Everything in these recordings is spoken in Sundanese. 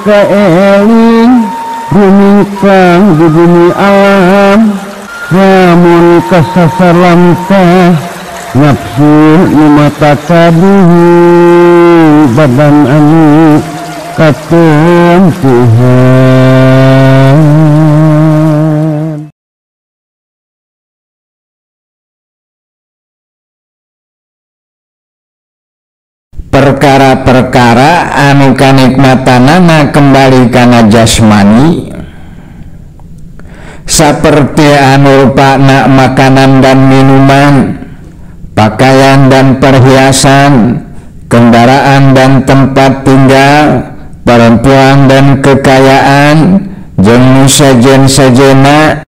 kaeling rumingkang di bumi alam lamun kasasar lamtah nafsu nu mata kaduhu badan anu katempuhan. Perkara-perkara anu kanikmatanana kembali kana jasmani seperti anu rupana makanan dan minuman, pakaian dan perhiasan, kendaraan dan tempat tinggal, perempuan dan kekayaan, jeung nu sejen-sejena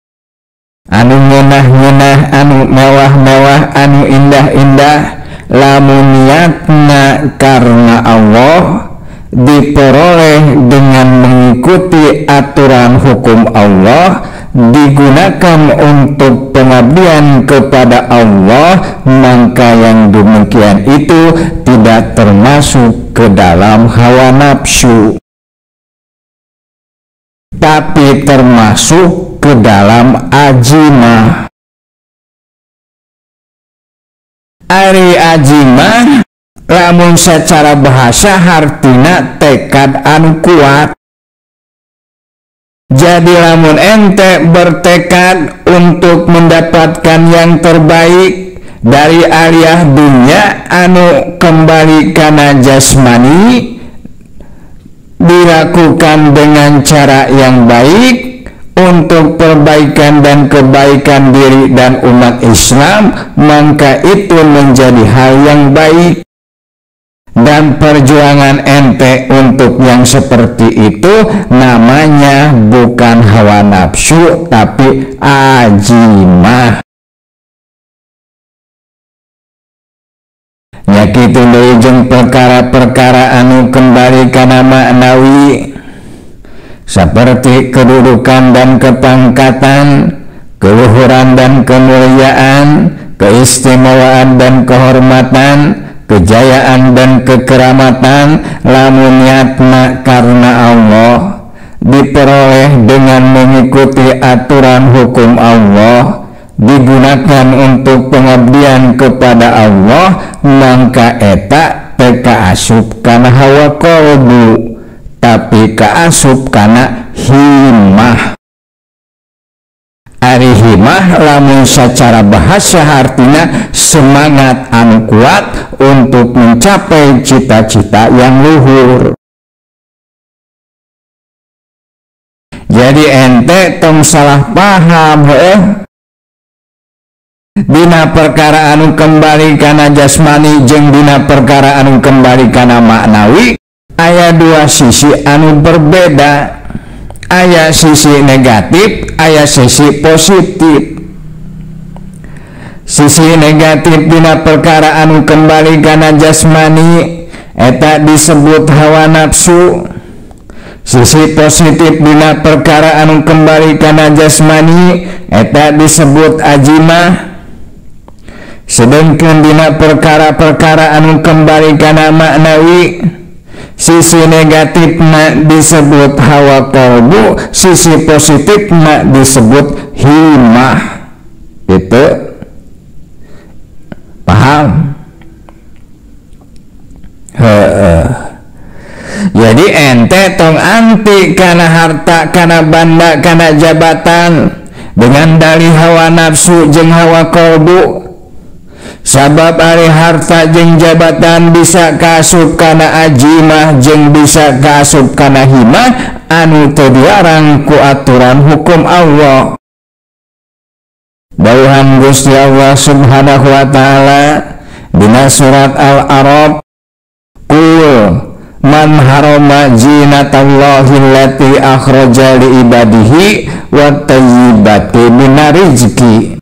anu ngeunah-ngeunah, anu mewah-mewah, anu indah-indah, lamun niatna karena Allah diperoleh dengan mengikuti aturan hukum Allah, digunakan untuk pengabdian kepada Allah, maka yang demikian itu tidak termasuk ke dalam hawa nafsu, tapi termasuk ke dalam ajimah. Ari ajimah lamun secara bahasa hartina tekad anu kuat. Jadi lamun ente bertekad untuk mendapatkan yang terbaik dari aliyah dunia anu kembali kana jasmani, dilakukan dengan cara yang baik untuk perbaikan dan kebaikan diri dan umat Islam, maka itu menjadi hal yang baik. Dan perjuangan ente untuk yang seperti itu namanya bukan hawa nafsu, tapi ajimah. Ya kitu deui jeung perkara-perkara anu kembali kana maknawi seperti kedudukan dan kepangkatan, keluhuran dan kemuliaan, keistimewaan dan kehormatan, kejayaan dan kekeramatan, lamun niatna karena Allah diperoleh dengan mengikuti aturan hukum Allah, digunakan untuk pengabdian kepada Allah, maka eta teu kaasup kana hawa qalbu, tapi kaasup kana himah. Ari himah lamun secara bahasa artinya semangat anu kuat untuk mencapai cita-cita yang luhur. Jadi ente tong salah paham heuh. Dina perkara anu kembali kana jasmani jeung dina perkara anu kembali kana maknawi aya dua sisi anu berbeda. Aya sisi negatif, aya sisi positif. Sisi negatif dina perkara anu kembali kana jasmani eta disebut hawa nafsu. Sisi positif dina perkara anu kembali kana jasmani eta disebut ajimah. Sedangkan dina perkara-perkara anu kembali kana maknawi, sisi negatifna disebut hawa qalbu, sisi positifna disebut himah. Gitu. Paham? Heeh. Jadi ente tong anti kana harta, kana banda, kana jabatan dengan dalih hawa nafsu jeung hawa qalbu. Sabab ari harta jeung jabatan bisa kaasup kana ajimah jeung bisa kaasup kana himah anu teu dilarang ku aturan hukum Allah. Dawuhan Gusti Allah Subhanahu wa taala dina surat Al-A'raf, qul man harama zinatallahi allati akhraja li ibadihi wat thayyibati minar rizqi.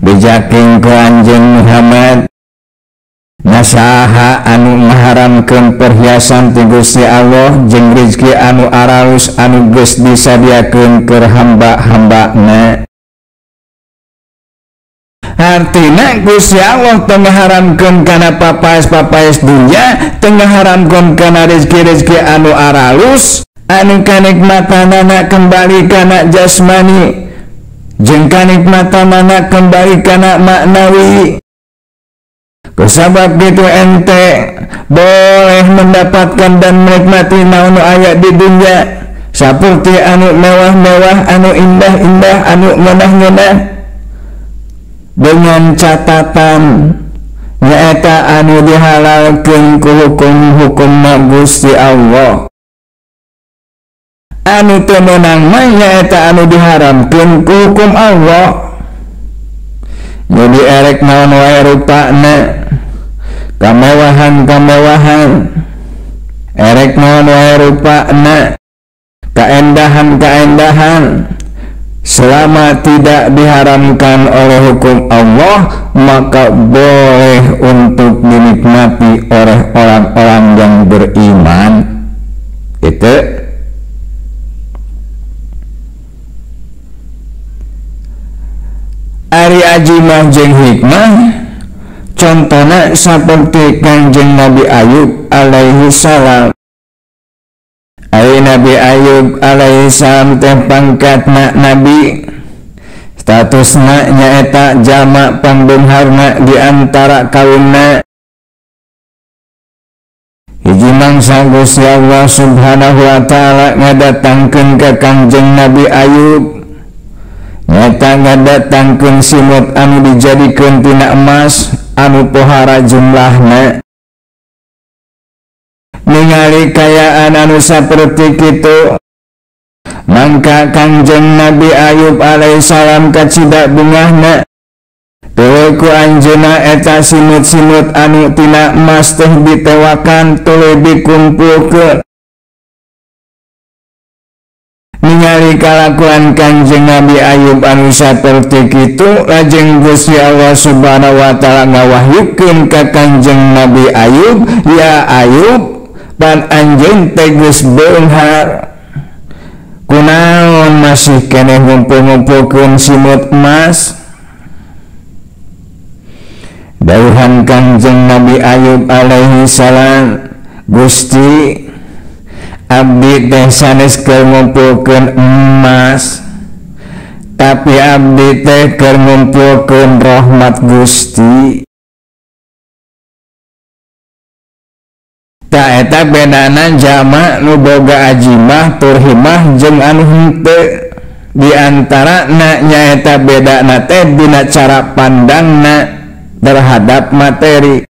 Bejaking ku Anjeun Muhammad, nasaha anu ngaharamkeun perhiasan ti Gusti Allah jeung rezeki anu aralus anu geus disadiakeun keur hamba-hambana. Artina Gusti Allah teu ngaharamkeun kana papaes-papaes dunya, teu ngaharamkeun kana rezeki-rezeki anu aralus, anu kanikmatanana kembali kana jasmani jeung kanikmatanana kembali kana maknawi. Kusabab gitu ente boleh mendapatkan dan menikmati naon aya di dunia seperti anu mewah-mewah, anu indah-indah, anu ngeunah-ngeunah, dengan catatan nyaeta anu dihalalkeun ku hukum-hukumna Gusti Allah. Anu teu meunang mah nyaeta anu diharamkeun ku hukum Allah. Jadi erek naon wae rupana kamewahan-kamewahan, erek naon wae rupana kaendahan-kaendahan, selama tidak diharamkan oleh hukum Allah maka boleh untuk dinikmati oleh orang-orang yang beriman. Itu ari ajimah jeung hikmah contohna saperti Kanjeng Nabi Ayub alaihi salam. Ari Nabi Ayub alaihi salam teh pangkatna nabi, statusna nyaeta jalma pangbeungharna di antara kaumna. Hiji mangsa Gusti Allah Subhanahu wa taala ngadatangkeun ka Kanjeng Nabi Ayub, nyaeta ngadatangkeun simut anu dijadikeun tina emas anu pohara jumlahna. Ningali kayaan anu saperti kitu, mangka Kanjeng Nabi Ayub alaihissalam kacida bungahna. Tuluy ku anjeunna eta simut-simut anu tina emas teh ditewakan tuluy dikumpulkeun. Ningali kalakuan Kanjeng Nabi Ayub anu saperti kitu, lajeng Gusti Allah Subhanahu wa taala ngawahyukeun ka Kanjeng Nabi Ayub, "Ya Ayub, pan anjeun teh geus beunghar, kunaon masih keneh ngumpul-ngumpulkeun simut emas?" Dawuhan Kanjeng Nabi Ayub alaihi salam, "Gusti, abdi teh sanes keur ngumpulkeun emas, tapi abdi teh keur ngumpulkeun rahmat Gusti." Ta eta bedana jalma nu boga ajimah tur himah jeung anu henteu. Di antarana nyaeta bedana teh dina cara pandangna terhadap materi.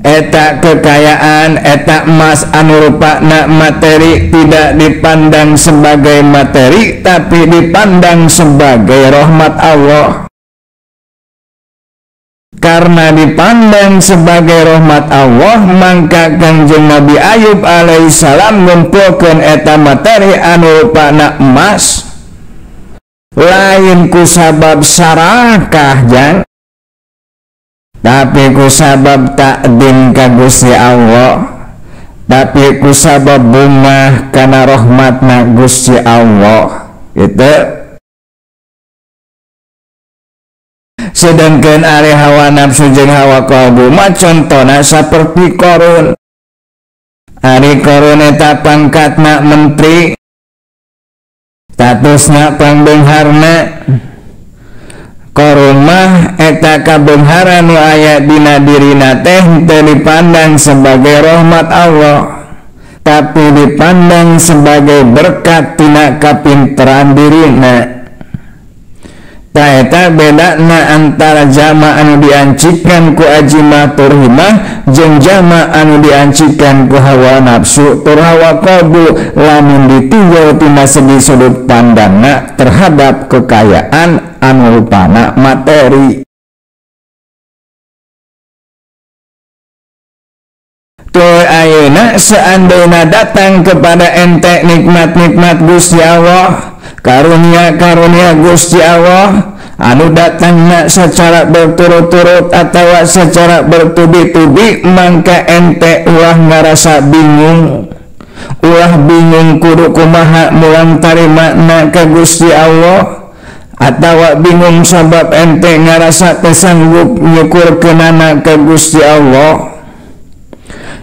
Eta kekayaan, eta emas anu rupana materi tidak dipandang sebagai materi, tapi dipandang sebagai rahmat Allah. Karena dipandang sebagai rahmat Allah, mangka Kanjeng Nabi Ayub alaihissalam ngumpulkeun eta materi anu rupana emas lain ku sabab sarakah jang, tapi ku sabab takdim ka Gusti Allah, tapi ku sabab bungah kana rahmatna Gusti Allah. Gitu. Sedangkan ari hawa nafsu jeung hawa kalbu mah contona saperti Qarun. Ari Qarun eta pangkatna menteri, statusna pangbeungharna. Qarun mah eta kabeungharan nu aya dina dirina teh teu dipandang sebagai rahmat Allah, tapi dipandang sebagai berkat tina kapinteran dirina. Ta eta bedana antara jalma anu diancikan ku ajimah tur himah jeung jalma anu diancikan ku hawa nafsu tur hawa kalbu, lamun ditinjau tina segi sudut pandangna terhadap kekayaan anu rupana materi. Tuluy ayeuna seandainya datang kepada ente nikmat-nikmat Gusti Allah, karunia-karunia Gusti Allah anu datangna secara berturut-turut atawa secara bertubi-tubi, mangka ente ulah ngarasa bingung, ulah bingung kudu kumaha mulang tarimana ka Gusti Allah. Atawa bingung sabab ente ngarasa teu sanggup nyukurkeunana ka Gusti Allah.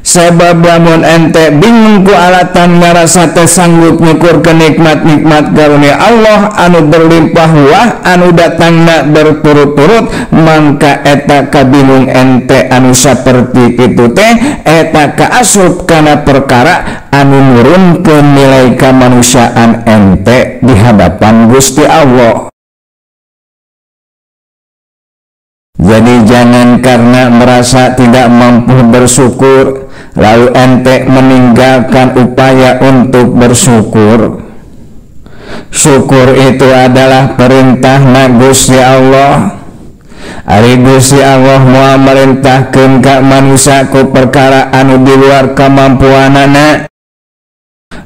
Sabab lamun ente bingung ku alatan ngarasa teu sanggup nyukurkeun nikmat-nikmat karunia Allah anu berlimpah ruah anu datangna berturut-turut, mangka eta kabingung ente anu saperti kitu teh eta kaasup kana perkara anu nurunkeun nilai kamanusiaan ente di hadapan Gusti Allah. Jadi jangan karena merasa tidak mampu bersyukur lalu ente meninggalkan upaya untuk bersyukur. Syukur itu adalah perintah Gusti Allah. Ari Gusti Allah moal merintahkeun ka manusia ku perkara anu di luar kemampuanana.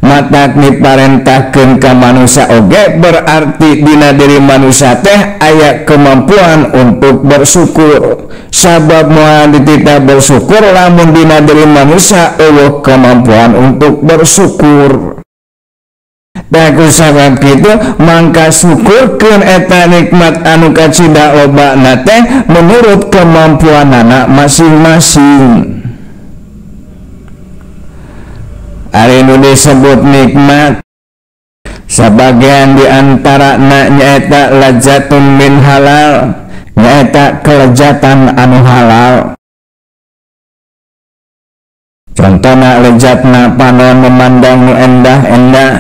Matak diparentahkeun ka manusia oge berarti dina diri manusia teh aya kemampuan untuk bersyukur. Sabab moal dititah bersyukur lamun dina diri manusia eueuh kemampuan untuk bersyukur. Tah ku sabab kitu mangka syukurkeun eta nikmat anu kacida lobana teh menurut kemampuanana masing-masing. Ari nu disebut nikmat sebagian diantara na nyaeta lezatun min halal, nyaeta kelezatan anu halal. Contohna lezatna panon memandang nu endah-endah,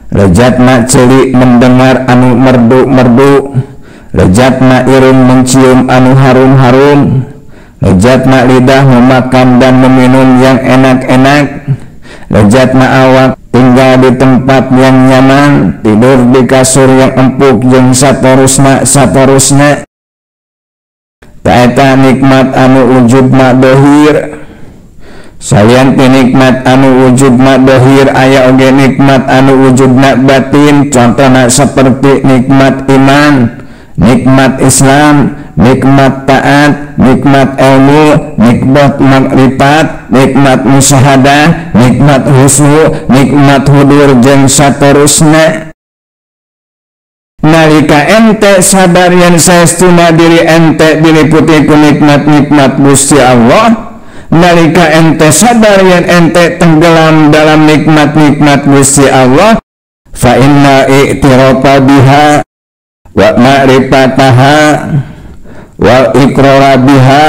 lezatna ceuli mendengar anu merdu-merdu, lezatna irung mencium anu harum-harum, lezatna lidah memakan dan meminum yang enak-enak, lezatna awak tinggal di tempat yang nyaman, tidur di kasur yang empuk jeung saterusna saterusna. Eta nikmat anu wujudna dohir. Salian ti nikmat anu wujudna dohir aya oge nikmat anu wujudna batin, contohna seperti nikmat iman, nikmat Islam, nikmat taat, nikmat ilmu, nikmat makrifat, nikmat musyahadah, nikmat husnu, nikmat hudur jeung saterusna. Nalika ente sadar yen saestuna diri ente diliputi ku nikmat-nikmat Gusti Allah, nalika ente sadar yen ente tenggelam dalam nikmat-nikmat Gusti Allah, fa inna i'tirafa biha wa ma'rifataha wal iqrara biha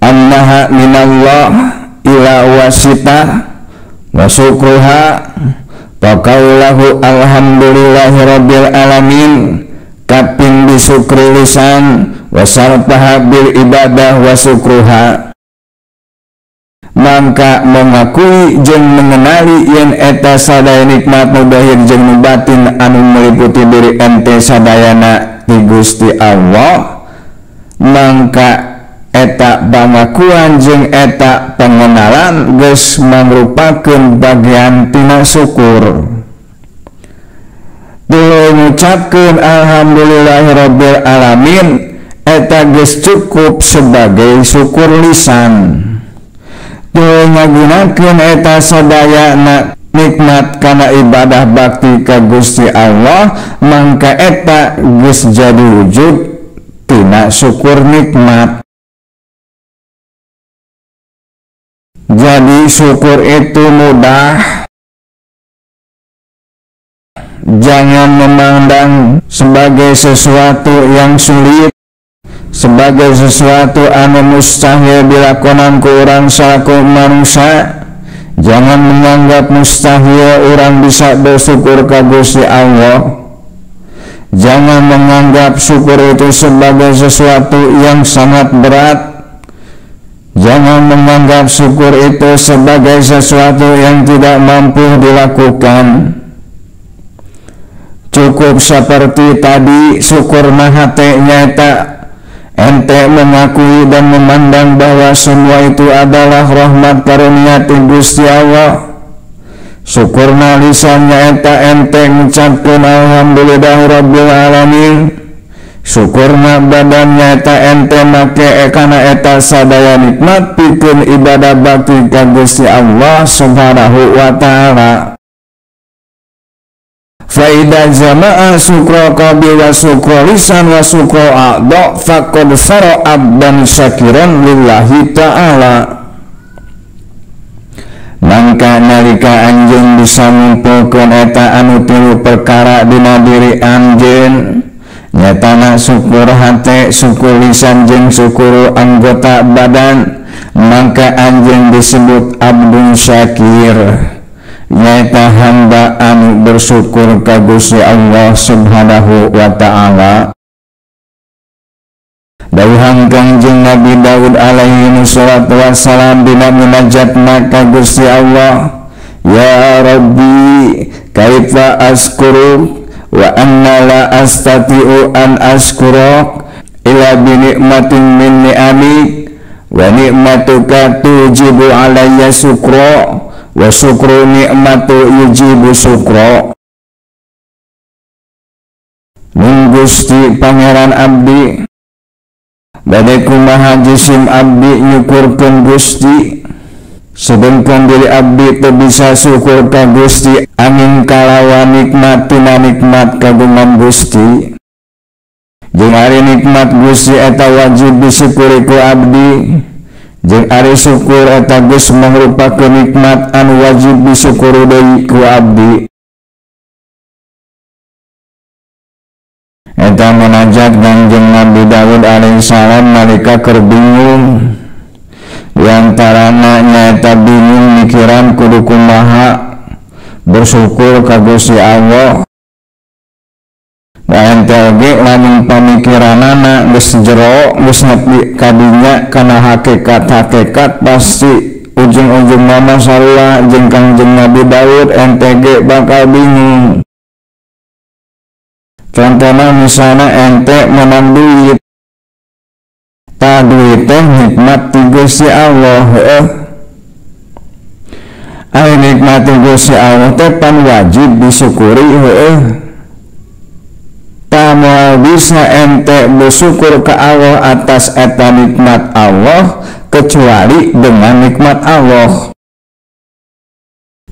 annaha minallah ila wasitah wa syukruha wa qawluhu alhamdulillahi rabbil alamin kaping bisukri lisan wa sarfaha bil ibadah wa syukruha. Mangka mengakui jeung mengenali yen eta sadaya nikmat nu zahir jeung nu batin anu meliputi diri ente sadayana ti Gusti Allah, mangka eta pangakuan jeung eta pengenalan geus mangrupakeun bagian tina syukur. Tuluy ngucapkeun alhamdulillahirabbil alamin eta geus cukup sebagai syukur lisan. Tuluy ngagunakeun eta sadayana nikmat kana ibadah bakti ka Gusti Allah, mangka eta geus jadi wujud tina syukur nikmat. Jadi syukur itu mudah. Jangan memandang sebagai sesuatu yang sulit, sebagai sesuatu anu mustahil dilakonan ku urang salaku manusia. Jangan menganggap mustahil orang bisa bersyukur ka Gusti Allah. Jangan menganggap syukur itu sebagai sesuatu yang sangat berat. Jangan menganggap syukur itu sebagai sesuatu yang tidak mampu dilakukan. Cukup seperti tadi, syukur mahate nyata ente mengakui dan memandang bahwa semua itu adalah rahmat karunia ti Gusti Allah. Syukurna lisannya eta ente ngucapkeun alhamdulillahirabbil alamin. Syukurna badannya eta ente make kana eta sadaya nikmat pikeun ibadah bakti ka Gusti Allah Subhanahu wa taala. Faida jama'a sukra qalbi wa sukra lisan wa sukra a'dha faqad sara abdan syakiran lillahi ta'ala. Mangka nalika anjeun bisa ngumpulkeun eta anu tilu perkara dina diri anjeun, nyatana syukur hate, syukur lisan jeung syukur anggota badan, mangka anjeun disebut abdun syakir, nyaeta hamba anu bersyukur ka Gusti Allah Subhanahu wa ta'ala. Dawuhan Kangjeng Nabi Daud alaihi salatu wassalam dina munajatna ka Gusti Allah, ya Rabbi kaifa askuru wa anna la astati'u an askurak ila bi ni'matin min ni'amik wa ni'matuka tujibu alayya syukra wa syukru ni'matu yujibu syukra. Mun Gusti Pangeran abdi, bade kumaha jisim abdi nyukurkeun Gusti, sedengkeun diri abdi teu bisa syukur ka Gusti angin kalawan nikmat tina nikmat kagungan Gusti. Jeung ari nikmat Gusti eta wajib disyukuri ku abdi, jeung ari syukur eta geus mangrupakeun nikmat anu wajib disyukuri deui ku abdi. Eta munajat Kangjeng Nabi Daud alaihi salam nalika keur bingung, diantarana nyaeta bingung mikiran kudu kumaha bersyukur ka Gusti Allah. Da ente oge lamun pamikiranana geus jero geus nepi ka dinya kana hakikat-hakikat pasti ujung-ujungna mah sarua jeung Kangjeng Nabi Daud, ente ge bakal bingung. Contohna misalna ente menang duit, tah duit teh nikmat ti Gusti Allah heueuh. Ari nikmat ti Gusti Allah teh pan wajib disyukuri heueuh. Tah moal bisa ente bersyukur ka Allah atas eta nikmat Allah kecuali dengan nikmat Allah.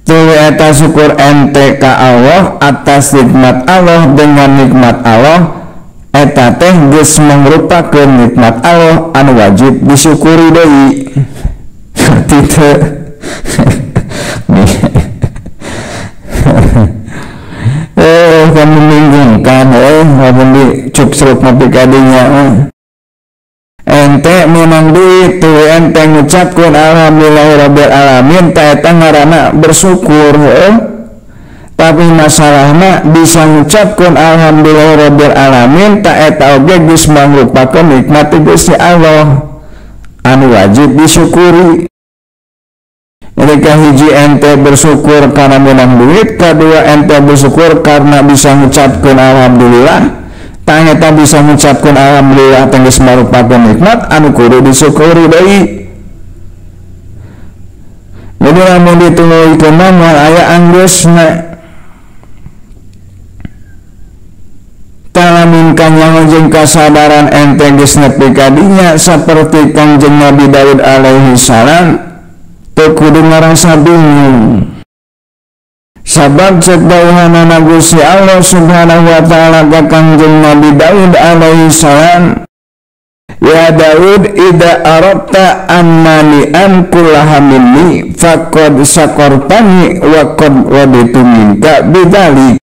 Tuluy eta syukur ente ka Allah atas nikmat Allah dengan nikmat Allah, eta teh geus mangrupakeun nikmat Allah anu wajib disyukuri deui. Ngerti teu? Kan membingungkan, lamun dicuk-ceruk nepi ka dinya. Ente menang duit tuh ente ngucapkeun alhamdulillahirabbil alamin, ta eta ngaranna bersyukur heueuh. Tapi masalahna bisa ngucapkeun alhamdulillahirabbil alamin ta eta oge geus mangrupakeun nikmat ti Gusti Allah anu wajib disyukuri. Jadi kahiji ente bersyukur karena menang duit, kedua ente bersyukur karena bisa ngucapkeun alhamdulillah. Tah eta bisa ngucapkeun alhamdulillah teh geus marupakeun nikmat anu kudu disyukuri deui. Jadi lamun dituluykeun mah moal aya anggeusna. Tah lamun kanyaho jeung kasadaran ente geus nepi ka dinya saperti Kangjeng Nabi Daud alaihi salam, teu kudu ngarasa bingung. Sabab cek dawuhanana Gusti Allah Subhanahu wa ta'ala ka Kangjeng Nabi Daud alaihi salam, ya Daud idza aradta annani an kullaha minni faqad sakartani wa qad raditu minka bidzalik.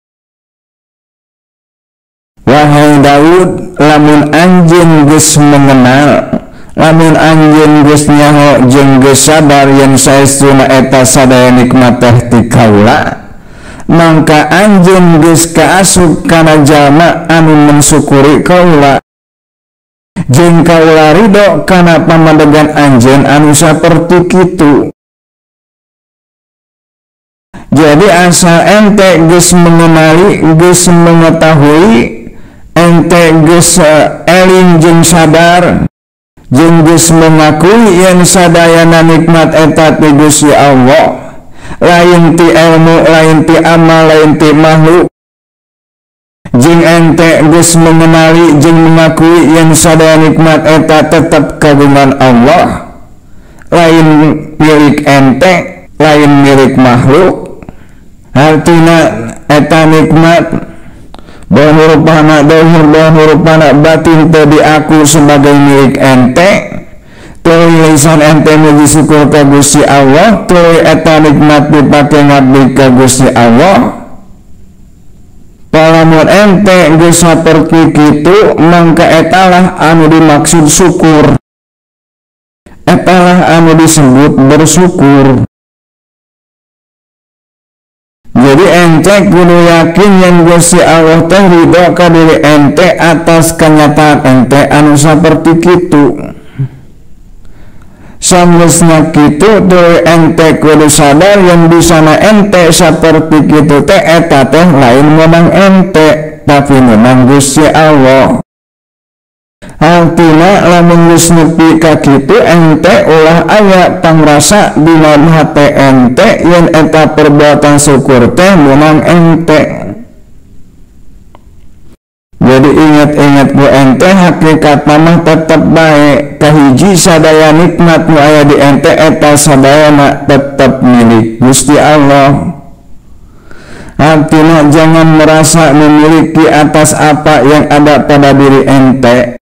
Wahai Daud, lamun anjeun geus mengenal, lamun anjeun geus nyaho jeung geus sadar yen saestuna eta sadaya nikmat teh ti kaula, mangka anjeun geus kaasup kana jalma anu mensyukuri kaula jeung kaula ridho kana pamadegan anjeun anu saperti kitu. Jadi asal ente geus mengenali, geus mengetahui, ente geus eling jeung sadar jeung geus mengakui yen sadayana nikmat eta ti Gusti Allah, lain ti ilmu, lain ti amal, lain ti makhluk. Jeung ente geus mengenali jeung mengakui yen sadaya nikmat eta tetep kagungan Allah, lain milik ente, lain milik makhluk. Artina eta nikmat boh rupana dohir boh rupana batin teu diaku sebagai milik ente, tuluy lisan ente muji syukur ka Gusti Allah, tuluy eta nikmat dipake ngabdi ka Gusti Allah. Lamun ente geus saperti kitu mangka etalah anu dimaksud syukur, etalah anu disebut bersyukur. Jadi ente kudu yakin yang Gusti Allah teh ridho ka diri ente atas kenyataan ente anu saperti kitu. Sanggeusna kitu tuluy ente kudu sadar yang di sana ente saperti kitu teh eta teh lain menang ente tapi menang Gusti Allah. Artina lamun geus nepi ka kitu ente ulah aya pangrasa dina hate ente yen eta perbuatan syukur teh menang ente. Jadi ingat-ingat ku ente hakikat mah tetep bae kahiji sadaya nikmat nu aya di ente eta sadayana tetep milik Gusti Allah. Artinya jangan merasa memiliki atas apa yang ada pada diri ente,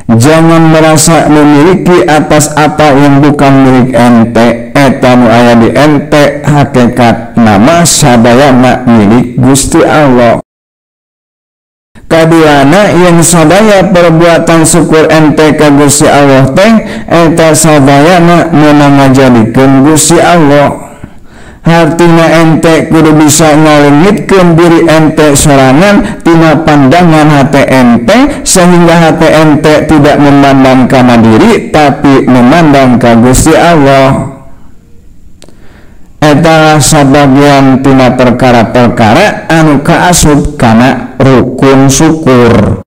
jangan merasa memiliki atas apa yang bukan milik ente. Eta nu aya di ente hakikat nama sadayana milik Gusti Allah. Kaduana yang sadaya perbuatan syukur ente ka Gusti Allah teh eta sadayana meunang ngajadikeun Gusti Allah. Hartina ente kudu bisa ngalengitkeun diri ente sorangan tina pandangan hate ente sehingga hate ente tidak memandang kana diri tapi memandang ka Gusti Allah. Eta sabagian tina perkara-perkara anu kaasup kana rukun syukur.